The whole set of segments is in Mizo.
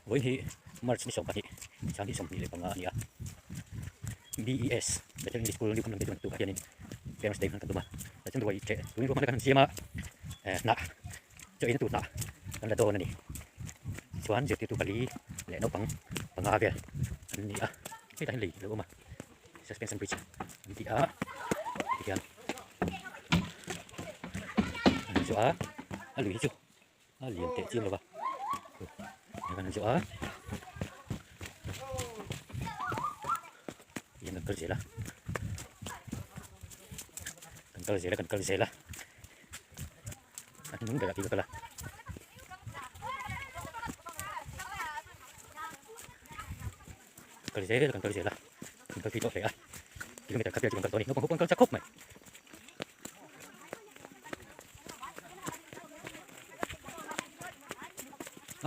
Vawiin hi March ni 12 sang hi 25 a ni a. BES Bethel English School Newcombe lam te chuan tukah hianin Parents Day hman kan tum a. Chuan ruai teh turin ruahmanna kan han siam a, hnah chaw eina tur hnah kan la dawn a ni. Chuan zirtirtu pali leh naupang panga vel an ni a, hetah hian lei a lo awm a, suspension bridge an ti a tihian an zawh a, a lui hi chu a lian teh chiang lo va kan han zawh a tihian kan kal zel a kan kal zel a kan kal zel a a hnung berah khi ka kal a. Kal zel kan kal zel a kan kal tui tawh hle a kilometer khat vel chu kan kal tawh a ni naupang ho pawh an kal chak khawp mai.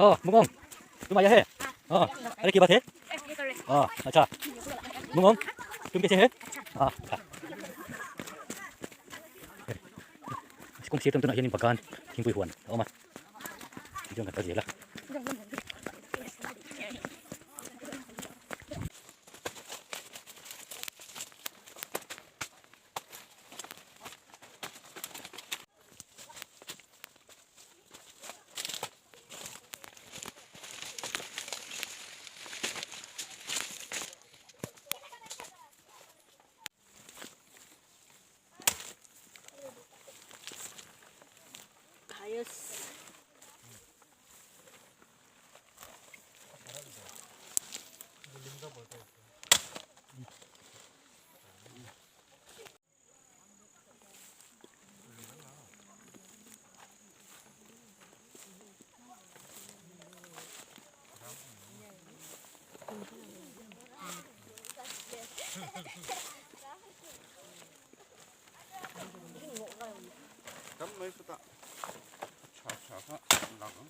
Oh, mungong. Tum aaya hai? Oh, अरे की बात है? Oh, अच्छा. Mungong, तुम कैसे है? Ah, अच्छा. Kung sir tunah hianin bagan thingpui huan a awm a tichuan kan kal zel a. Ayos. Tam mai sawtah tha tha kha lang ang.